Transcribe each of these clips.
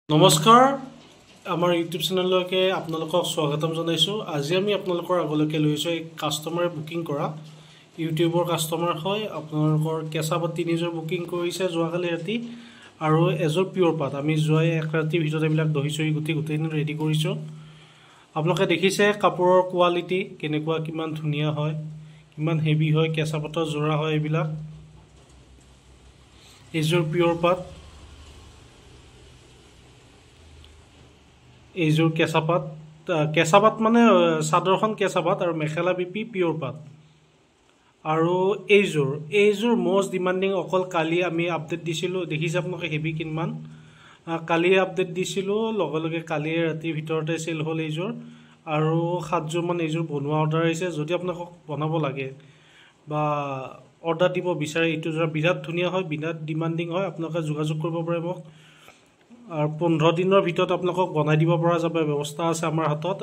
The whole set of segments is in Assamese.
নমস্কাৰ, আমাৰ ইউটিউব চেনেললৈকে আপোনালোকক স্বাগতম জনাইছোঁ। আজি আমি আপোনালোকৰ আগলৈকে লৈ আহিছোঁ এই কাষ্টমাৰে বুকিং কৰা, ইউটিউবৰ কাষ্টমাৰ হয়। আপোনালোকৰ কেঁচা পাত তিনিযোৰ বুকিং কৰিছে যোৱাকালি ৰাতি আৰু এযোৰ পিয়'ৰ পাত। আমি যোৱা এক ৰাতিৰ ভিতৰত এইবিলাক দহি চহি গোটেইখিনি ৰেডি কৰিছোঁ। আপোনালোকে দেখিছে কাপোৰৰ কোৱালিটি কেনেকুৱা, কিমান ধুনীয়া হয়, কিমান হেভি হয়, কেঁচা পাতৰ যোৰা হয় এইবিলাক। এইযোৰ পিয়'ৰ পাত, এইযোৰ কেঁচা পাত, কেঁচা পাত মানে চাদৰখন কেঁচা পাত আৰু মেখেলা বিপি পিয়'ৰ পাত। আৰু এইযোৰ মষ্ট ডিমাণ্ডিং। অকল কালি আমি আপডেট দিছিলোঁ, দেখিছে আপোনালোকে হেভি কিমান, কালি আপডেট দিছিলোঁ, লগে লগে কালি ৰাতিৰ ভিতৰতে চেল হ'ল এইযোৰ। আৰু 7যোৰমান এইযোৰ বনোৱা অৰ্ডাৰ আহিছে। যদি আপোনালোকক বনাব লাগে বা অৰ্ডাৰ দিব বিচাৰে, এইটো যোৰা বিৰাট ধুনীয়া হয়, বিৰাট ডিমাণ্ডিং হয়, আপোনালোকে যোগাযোগ কৰিব পাৰে মোক। আৰু 15 দিনৰ ভিতৰত আপোনালোকক বনাই দিব পৰা যাব, ব্যৱস্থা আছে আমাৰ হাতত।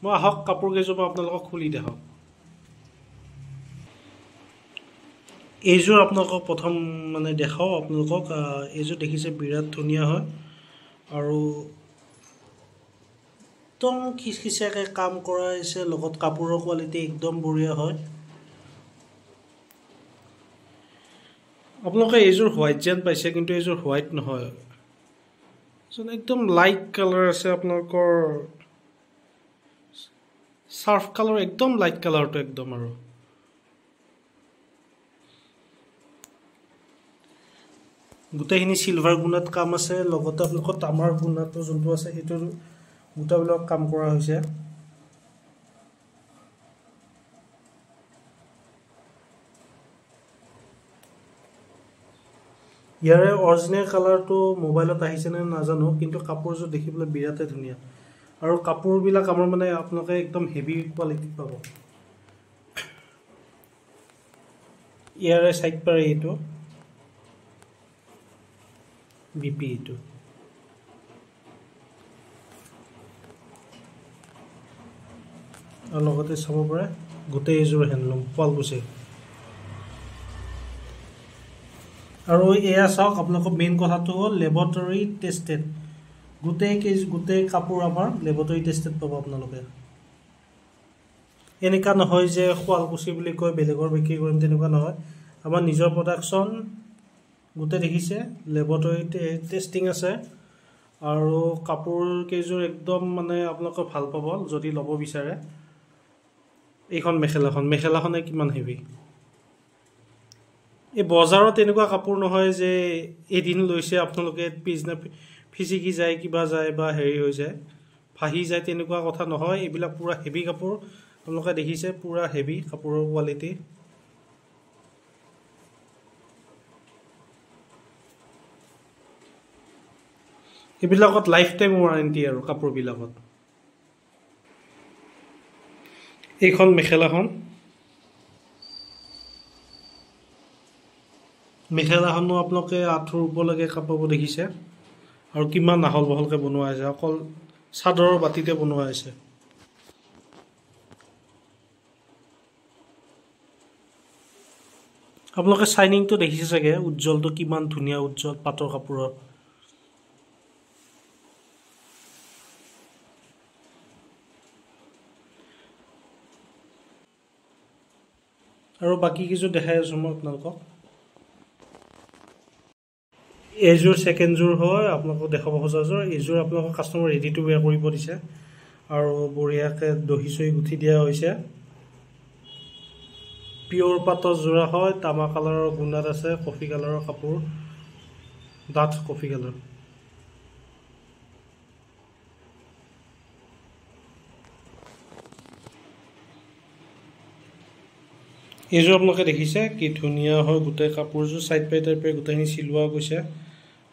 মই আহক কাপোৰ কেইযোৰ মই আপোনালোকক খুলি দেখাওঁ। এইযোৰ আপোনালোকক প্ৰথম মানে দেখাওঁ আপোনালোকক। এইযোৰ দেখিছে বিৰাট ধুনীয়া হয় আৰু একদম খিচখিচিয়াকৈ কাম কৰা হৈছে, লগত কাপোৰৰ কোৱালিটি একদম বঢ়িয়া হয়। আপোনালোকে এইযোৰ হোৱাইট যেন পাইছে, কিন্তু এইযোৰ হোৱাইট নহয়, একদম লাইট কালাৰ আছে আপোনালোকৰ, চাৰ্ফ কালাৰ, একদম লাইট কালাৰটো একদম। আৰু গোটেইখিনি চিলভাৰ গুণাত কাম আছে, লগতে আপোনালোকৰ তামাৰ গুণাটো যোনটো আছে সেইটো গোটাবিলাক কাম কৰা হৈছে। ইয়াৰে অৰিজিনেল কালাৰটো মোবাইলত আহিছেনে নাজানো, কিন্তু কাপোৰযোৰ দেখিবলৈ বিৰাটেই ধুনীয়া। আৰু কাপোৰবিলাক আমাৰ মানে আপোনালোকে একদম হেভি কোৱালিটিত পাব। ইয়াৰে চাইড পাৰে এইটো বিপি, এইটো আৰু লগতে চাব পাৰে গোটেই এইযোৰ হেণ্ডলুম শুৱালকুছি। আৰু এয়া চাওক আপোনালোকৰ মেইন কথাটো হ'ল লেবৰেটৰী টেষ্টেড, গোটেই কাপোৰ আমাৰ লেবৰেটৰী টেষ্টেড পাব আপোনালোকে। এনেকুৱা নহয় যে শুৱালকুছি বুলি কৈ বেলেগৰ বিক্ৰী কৰিম, তেনেকুৱা নহয়। আমাৰ নিজৰ প্ৰডাকশ্যন গোটেই দেখিছে লেবৰেটৰী টেষ্টিং আছে। আৰু কাপোৰ কেইযোৰ একদম মানে আপোনালোকে ভাল পাব যদি ল'ব বিচাৰে। এইখন মেখেলাখনে কিমান হেভি। এই বজাৰত এনেকুৱা কাপোৰ নহয় যে এদিন লৈছে আপোনালোকে পিছদিনা ফিচিকি যায়, কিবা যায় বা হেৰি হৈ যায়, ফাহি যায়, তেনেকুৱা কথা নহয়। এইবিলাক পূৰা হেভি কাপোৰ, আপোনালোকে দেখিছে পূৰা হেভি কাপোৰৰ কোৱালিটি। এইবিলাকত লাইফ টাইম ৱাৰেণ্টি আৰু কাপোৰবিলাকত। এইখন মেখেলাখনো আপোনালোকে আঁঠুৰ ওপৰলৈকে কাপোৰ দেখিছে আৰু কিমান আহল বহলকৈ বনোৱা হৈছে, অকল চাদৰৰ বাতিতে বনোৱা হৈছে। আপোনালোকে চাইনিংটো দেখিছে চাগে, উজ্জ্বলটো কিমান ধুনীয়া উজ্জ্বল পাটৰ কাপোৰৰ। আৰু বাকী কেইযোৰ দেখাই আছোঁ মই আপোনালোকক। এইযোৰ ছেকেণ্ডযোৰ হয় আপোনালোকক দেখাব খোজাযোৰ। এইযোৰ আপোনালোকক কাষ্টমাৰ ৰেডি টু ৱেৰ কৰিব দিছে আৰু বঢ়িয়াকৈ দহি চহি গুঠি দিয়া হৈছে। পিয়'ৰ পাটৰ যোৰা হয়, তামা কালাৰৰ গুণাত আছে, কফি কালাৰৰ কাপোৰ, ডাঠ কফি কালাৰ। এইযোৰ আপোনালোকে দেখিছে কি ধুনীয়া হয় গোটেই কাপোৰযোৰ, চাইড পাই টাইপে গোটেইখিনি চিলোৱা গৈছে।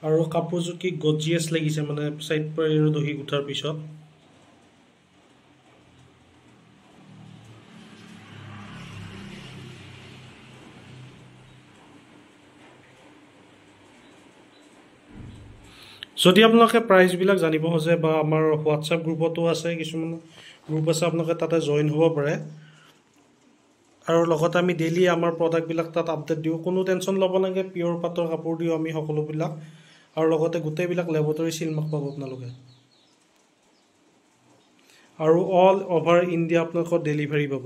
আৰু কাপোৰযোৰ কি গজিয়াছ লাগিছে মানে চাইড পাই দহি গুঠাৰ পিছত। যদি আপোনালোকে প্ৰাইচবিলাক জানিব খোজে বা আমাৰ হোৱাটছএপ গ্ৰুপতো আছে, কিছুমান গ্ৰুপ আছে, আপোনালোকে তাতে জইন হ'ব পাৰে। আৰু লগতে আমি ডেইলি আমাৰ প্ৰডাক্টবিলাক তাত আপডেট দিওঁ, কোনো টেনশ্যন ল'ব নালাগে। পিয়'ৰ পাটৰ কাপোৰ দিওঁ আমি সকলোবিলাক। আৰু লগতে গোটেইবিলাক লেবৰেটৰী চিল মাৰ্ক পাব আপোনালোকে। আৰু অল অভাৰ ইণ্ডিয়া আপোনালোকৰ ডেলিভাৰী পাব,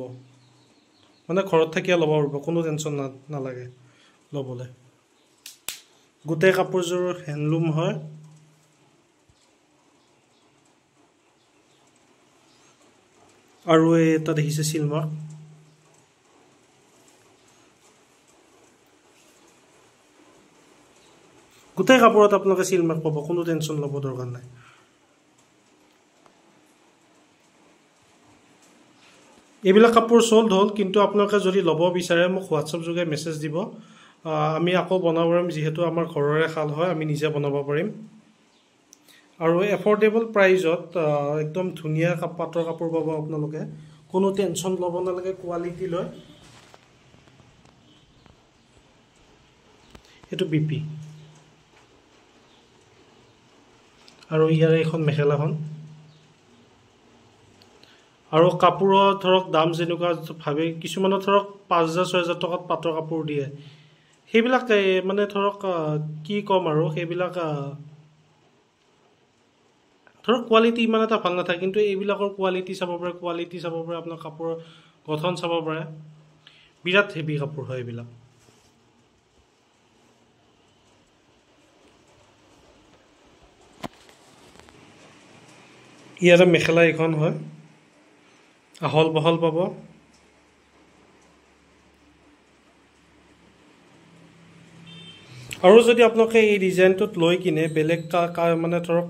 মানে ঘৰত থাকিয়ে ল'ব পাৰিব, কোনো টেনশ্যন নালাগে ল'বলৈ। গোটেই কাপোৰযোৰ হেণ্ডলুম হয়। আৰু এই এটা দেখিছে চিল মাৰ্ক। গোটেই কাপোৰত আপোনালোকে চিল মাৰ্ক পাব, কোনো টেনশ্যন ল'ব দৰকাৰ নাই। এইবিলাক কাপোৰ চল্ড হ'ল, কিন্তু আপোনালোকে যদি ল'ব বিচাৰে মোক হোৱাটছএপ যোগে মেছেজ দিব, আমি আকৌ বনাব পাৰিম, যিহেতু আমাৰ ঘৰৰে শাল হয়, আমি নিজে বনাব পাৰিম। আৰু এফৰ্ডেবল প্ৰাইজত একদম ধুনীয়া পাটৰ কাপোৰ পাব আপোনালোকে, কোনো টেনশ্যন ল'ব নালাগে কোৱালিটি লৈ। এইটো বি পি। আৰু ইয়াৰে এইখন মেখেলাখন। আৰু কাপোৰৰ ধৰক দাম যেনেকুৱা ভাবে, কিছুমানৰ ধৰক 5000 6000 টকাত পাটৰ কাপোৰ দিয়ে, সেইবিলাক মানে ধৰক কি ক'ম আৰু, সেইবিলাক ধৰক কোৱালিটি ইমান এটা ভাল নাথাকে, কিন্তু এইবিলাকৰ কোৱালিটি চাব পাৰে, কোৱালিটি চাব পাৰে, আপোনাৰ কাপোৰৰ গঠন চাব পাৰে, বিৰাট হেভি কাপোৰ হয় এইবিলাক। ইয়াৰে মেখেলা এইখন হয়, আহল বহল পাব। আৰু যদি আপোনালোকে এই ডিজাইনটোত লৈ কিনে বেলেগ মানে ধৰক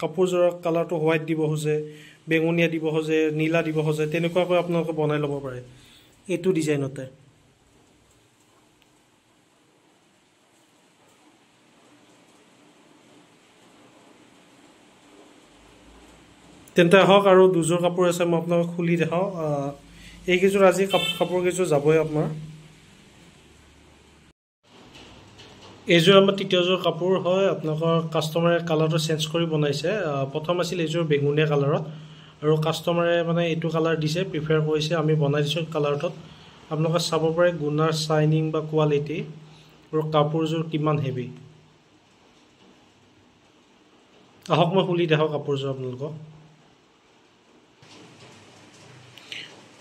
কাপোৰযোৰৰ কালাৰটো হোৱাইট দিব খোজে, বেঙুনীয়া দিব খোজে, নীলা দিব খোজে, তেনেকুৱাকৈ আপোনালোকে বনাই ল'ব পাৰে এইটো ডিজাইনতে। তেন্তে আহক, আৰু দুযোৰ কাপোৰ আছে, মই আপোনালোকক খুলি দেখাওঁ। এইকেইযোৰ আজি কাপোৰকেইযোৰ যাবই আপোনাৰ। এইযোৰ আমাৰ তৃতীয়যোৰ কাপোৰ হয়, আপোনালোকৰ কাষ্টমাৰে কালাৰটো চেঞ্জ কৰি বনাইছে। প্ৰথম আছিল এইযোৰ বেঙুনীয়া কালাৰত, আৰু কাষ্টমাৰে মানে এইটো কালাৰ দিছে, প্ৰিফাৰ কৰিছে, আমি বনাই দিছোঁ কালাৰটোত। আপোনালোকে চাব পাৰে গুণাৰ শ্বাইনিং বা কোৱালিটি, আৰু কাপোৰযোৰ কিমান হেভি। আহক মই খুলি দেখাওঁ কাপোৰযোৰ আপোনালোকক।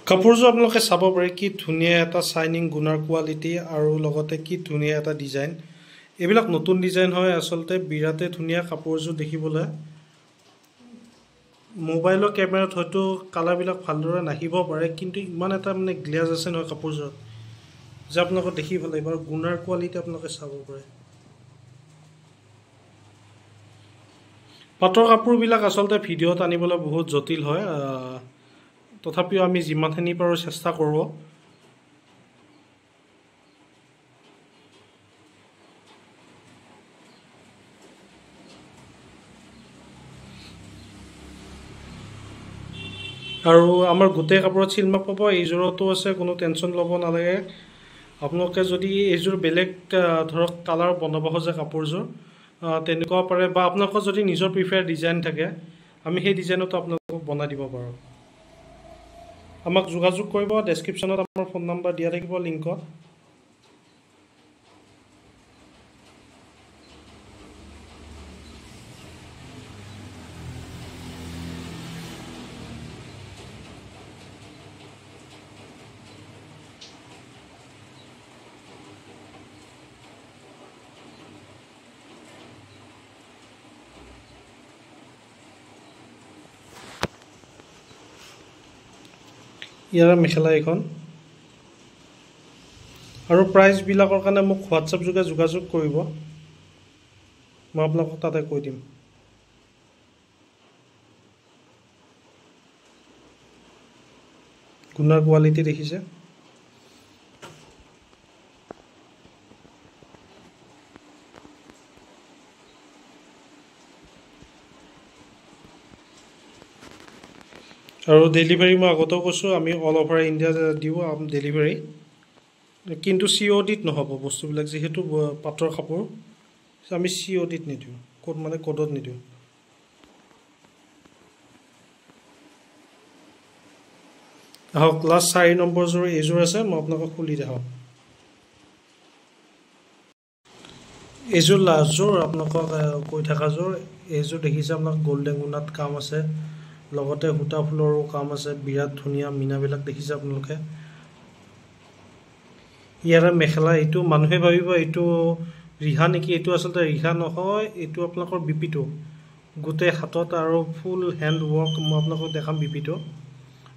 কাপোৰযোৰ আপোনালোকে চাব পাৰে কি ধুনীয়া এটা শ্বাইনিং, গুণাৰ কোৱালিটি, আৰু লগতে কি ধুনীয়া এটা ডিজাইন। এইবিলাক নতুন ডিজাইন হয় আচলতে, বিৰাটেই ধুনীয়া কাপোৰযোৰ দেখিবলৈ। মোবাইলৰ কেমেৰাত হয়তো কালাৰবিলাক ভালদৰে নাহিব পাৰে, কিন্তু ইমান এটা মানে গ্লেজ আছে নহয় কাপোৰযোৰত যে আপোনালোকে দেখি ভাল লাগিব। আৰু গুণাৰ কোৱালিটি আপোনালোকে চাব পাৰে। পাটৰ কাপোৰবিলাক আচলতে ভিডিঅ'ত আনিবলৈ বহুত জটিল হয়, তথাপিও আমি যিমানখিনি পাৰোঁ চেষ্টা কৰোঁ। আৰু আমাৰ গোটেই কাপোৰত চিলমাৰ্ক পাব, এইযোৰতো আছে, কোনো টেনশ্যন ল'ব নালাগে। আপোনালোকে যদি এইযোৰ বেলেগ ধৰক কালাৰ বনাব খোজে কাপোৰযোৰ, তেনেকুৱা পাৰে, বা আপোনালোকৰ যদি নিজৰ প্ৰিফাৰ ডিজাইন থাকে, আমি সেই ডিজাইনতো আপোনালোকক বনাই দিব পাৰোঁ। আমাক যোগাযোগ কৰিব, ডেছক্ৰিপশ্যনত আমাৰ ফোন নাম্বাৰ দিয়া থাকিব লিংকত। ইয়াৰে মেখেলা এইখন। আৰু প্ৰাইচবিলাকৰ কাৰণে মোক হোৱাটছএপ যোগে যোগাযোগ কৰিব, মই আপোনালোকক তাতে কৈ দিম। গুণাৰ কোৱালিটি দেখিছে। আৰু ডেলিভাৰী মই আগতেও কৈছোঁ, আমি অল অভাৰ ইণ্ডিয়া দিওঁ ডেলিভাৰী, কিন্তু চি অ' ডিত নহ'ব বস্তুবিলাক, যিহেতু পাটৰ কাপোৰ আমি চি অ' ডিত নিদিওঁ, ক'ত মানে ক'ডত নিদিওঁ। আহক লাষ্ট 4 নম্বৰযোৰ এইযোৰ আছে, মই আপোনালোকক খুলি দেখাওঁ। এইযোৰ লাষ্টযোৰ আপোনালোকক কৈ থকাযোৰ, এইযোৰ দেখিছে আপোনাক গল্ডেন গুণাত কাম আছে, লগতে সূতা ফুলৰো কাম আছে, বিৰাট ধুনীয়া মীনাবিলাক দেখিছে আপোনালোকে। ইয়াৰে মেখেলা, এইটো মানুহে ভাবিব এইটো ৰিহা নেকি, এইটো আচলতে ৰিহা নহয়, এইটো আপোনালোকৰ বিপিটো গোটেই হাতত আৰু ফুল হেণ্ড ৱৰ্ক। মই আপোনালোকক দেখাম বিপিটো।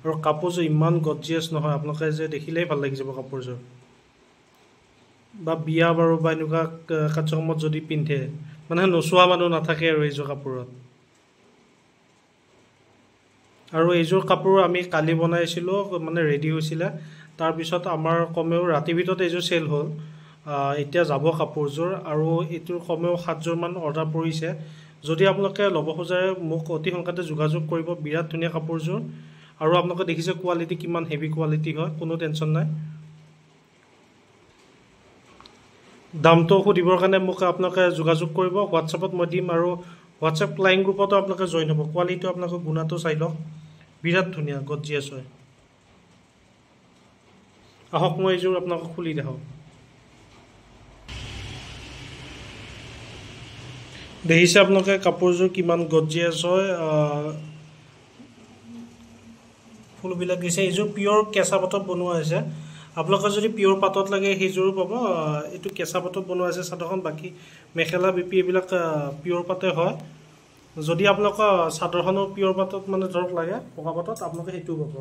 আৰু কাপোৰযোৰ ইমান গৰ্জিয়াছ নহয়, আপোনালোকে যে দেখিলেই ভাল লাগি যাব কাপোৰযোৰ। বা বিয়া বাৰু বা এনেকুৱা কাৰ্যক্ৰমত যদি পিন্ধে, মানে নচোৱা মানুহ নাথাকে আৰু এইযোৰ কাপোৰত। আৰু এইযোৰ কাপোৰ আমি কালি বনাইছিলোঁ, মানে ৰেডি হৈছিলে, তাৰপিছত আমাৰ কমেও ৰাতিৰ ভিতৰত এইযোৰ চেল হ'ল। এতিয়া যাব কাপোৰযোৰ। আৰু এইটোৰ কমেও 7যোৰমান অৰ্ডাৰ পৰিছে। যদি আপোনালোকে ল'ব খোজে মোক অতি সোনকালে যোগাযোগ কৰিব। বিৰাট ধুনীয়া কাপোৰযোৰ। আৰু আপোনালোকে দেখিছে কোৱালিটি কিমান হেভি কোৱালিটি হয়, কোনো টেনশ্যন নাই। দামটো সুধিবৰ কাৰণে মোক আপোনালোকে যোগাযোগ কৰিব, হোৱাটছএপত মই দিম। আৰু হোৱাটছএপ ক্লাইণ্ট গ্ৰুপতো আপোনালোকে জইন হ'ব। কোৱালিটিটো আপোনালোকে গুণাটো চাই লওক, বিৰাট ধুনীয়া গৰ্জিয়াছ হয়। আহক মই এইযোৰ আপোনালোকক খুলি দেখাওঁ। দেখিছে আপোনালোকে কাপোৰযোৰ কিমান গৰ্জিয়াছ হয়, ফুলবিলাক দিছে। এইযোৰ পিয়ৰ কেঁচা পাতত বনোৱা হৈছে। আপোনালোকে যদি পিয়ৰ পাতত লাগে সেইযোৰো পাব। এইটো কেঁচা পাতত বনোৱা হৈছে চাদৰখন, বাকী মেখেলা বিপি এইবিলাক পিয়ৰ পাতে হয়। যদি আপোনালোকৰ চাদৰখনো পিয়ৰ পাতত মানে ধৰক লাগে পকা পাতত, আপোনালোকে সেইটোও পাব।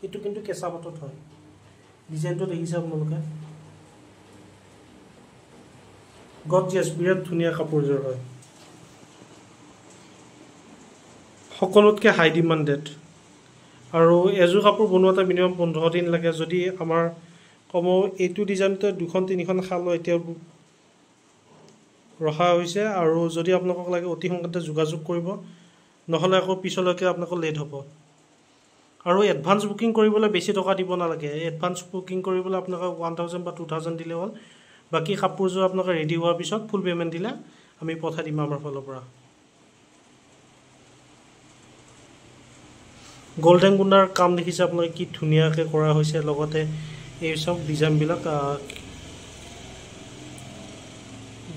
এইটো কিন্তু কেঁচা পাতত হয়। ডিজাইনটো দেখিছে আপোনালোকে, গৰ্জিয়াছ, বিৰাট ধুনীয়া কাপোৰযোৰ হয়, সকলোতকৈ হাই ডিমাণ্ডেড। আৰু এযোৰ কাপোৰ বনোৱাতে মিনিমাম 15 দিন লাগে। যদি আমাৰ কমেও এইটো ডিজাইনতে 2খন 3খন শালো এতিয়া ৰখা হৈছে। আৰু যদি আপোনালোকক লাগে অতি সোনকালে যোগাযোগ কৰিব, নহ'লে আকৌ পিছলৈকে আপোনালোকৰ লেট হ'ব। আৰু এডভান্স বুকিং কৰিবলৈ বেছি টকা দিব নালাগে। এডভান্স বুকিং কৰিবলৈ আপোনালোকে 1000 বা 2000 দিলে হ'ল। বাকী কাপোৰযোৰ আপোনালোকে ৰেডি হোৱাৰ পিছত ফুল পে'মেণ্ট দিলে আমি পঠাই দিম আমাৰ ফালৰ পৰা। গল্ডেন গুণাৰ কাম দেখিছে আপোনালোকে কি ধুনীয়াকৈ কৰা হৈছে, লগতে এই চব ডিজাইনবিলাক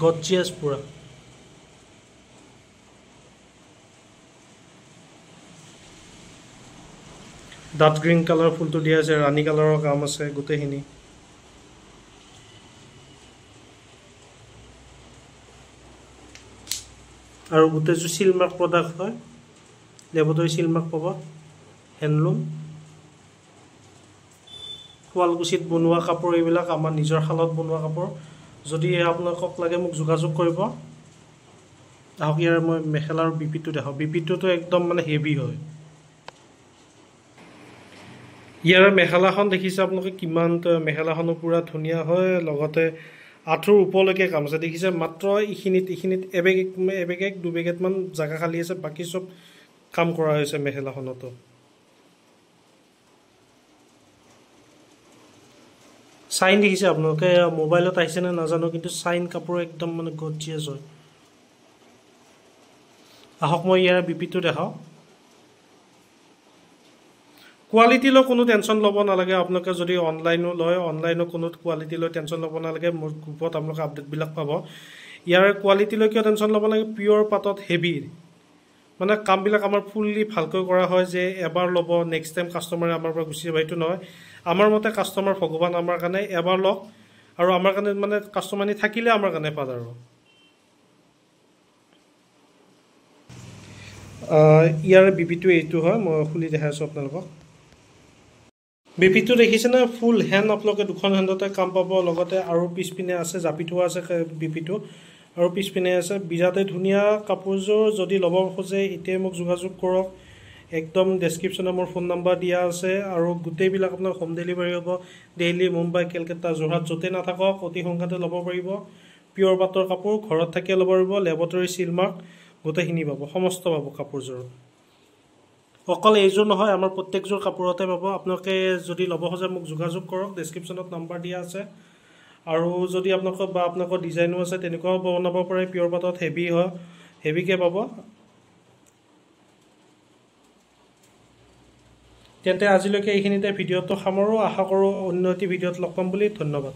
গৰ্জিয়াছ পুৰা। ডাৰ্ক গ্ৰীণ কালাৰ ফুলটো দিয়া আছে, ৰাণী কালাৰৰ কাম আছে গোটেইখিনি। আৰু গোটেইযোৰ চিলমাৰ্ক প্ৰডাক্ট হয়, লেবৰেটৰী চিলমাৰ্ক পাব। হেণ্ডলুম, শুৱালকুছিত বনোৱা কাপোৰ, এইবিলাক আমাৰ নিজৰ শালত বনোৱা কাপোৰ। যদি আপোনালোকক লাগে মোক যোগাযোগ কৰিব। আহক ইয়াৰ মই মেখেলাৰ বিপিটো দেখাওঁ। বিপিটোতো একদম মানে হেভি হয়। ইয়াৰ মেখেলাখন দেখিছে আপোনালোকে কিমান, মেখেলাখনো পুৰা ধুনীয়া হয়, লগতে আঁঠুৰ ওপৰলৈকে কাম আছে। দেখিছে মাত্ৰ এইখিনিত এবেগ দুবেগেটমান জাগা খালী আছে, বাকী চব কাম কৰা হৈছে মেখেলাখনতো। চাইন দেখিছে আপোনালোকে, মোবাইলত আহিছে নে নাজানো, কিন্তু চাইন কাপোৰ একদম মানে গৰ্জিয়াছ হয়। আহক মই ইয়াৰ বিপিটো দেখাওঁ। কোৱালিটি লৈ কোনো টেনশ্যন ল'ব নালাগে। আপোনালোকে যদি অনলাইনো লয়, অনলাইনো কোনো কোৱালিটি লৈ টেনশ্যন ল'ব নালাগে। মোৰ গ্ৰুপত আপোনালোকে আপডেটবিলাক পাব। ইয়াৰ কোৱালিটি লৈ কিয় টেনশ্যন ল'ব লাগে, পিয়ৰ পাতত হেভি মানে কামবিলাক আমাৰ ফুল্লি ভালকৈ কৰা হয় যে এবাৰ ল'ব নেক্সট টাইম কাষ্টমাৰে আমাৰ পৰা গুচি যাব সেইটো নহয়। আমাৰ মতে কাষ্টমাৰ ভগৱান আমাৰ কাৰণে, এবাৰ লওক আৰু আমাৰ কাৰণে মানে কাষ্টমাৰ থাকিলে আমাৰ কাৰণে ভাল। আৰু ইয়াৰ বিপিটো এইটো হয়, মই খুলি দেখাই আছোঁ আপোনালোকক। বিপিটো দেখিছেনে, ফুল হেণ্ড আপোনালোকে দুখন হেণ্ডতে কাম পাব, লগতে আৰু পিছপিনে আছে জাপি থোৱা আছে বিপিটো, আৰু পিছপিনে আছে। বিৰাটেই ধুনীয়া কাপোৰযোৰ, যদি ল'ব খোজে এতিয়াই মোক যোগাযোগ কৰক। একদম ডেছক্ৰিপশ্যনত মোৰ ফোন নাম্বাৰ দিয়া আছে। আৰু গোটেইবিলাক আপোনাৰ হোম ডেলিভাৰী হ'ব। দিল্লী, মুম্বাই, কেলকাতা, যোৰহাট য'তে নাথাকক অতি সোনকালে ল'ব পাৰিব। পিয়ৰ পাটৰ কাপোৰ ঘৰত থাকিয়ে ল'ব পাৰিব। লেবৰেটৰী চিলমাৰ্ক গোটেইখিনি পাব, সমস্ত পাব কাপোৰযোৰ। অকল এইযোৰ নহয়, আমাৰ প্ৰত্যেকযোৰ কাপোৰতে পাব। আপোনালোকে যদি ল'ব খোজে মোক যোগাযোগ কৰক, ডেছক্ৰিপশ্যনত নাম্বাৰ দিয়া আছে। আৰু যদি আপোনালোকৰ বা আপোনালোকৰ ডিজাইনো আছে তেনেকুৱাও বনাব পাৰে। পিয়ৰ পাটত হেভি হয়, হেভিকৈ পাব। তেন্তে আজিলৈকে এইখিনিতে ভিডিঅ'টো সামৰোঁ। আশা কৰোঁ অন্য এটি ভিডিঅ'ত লগ পাম বুলি। ধন্যবাদ।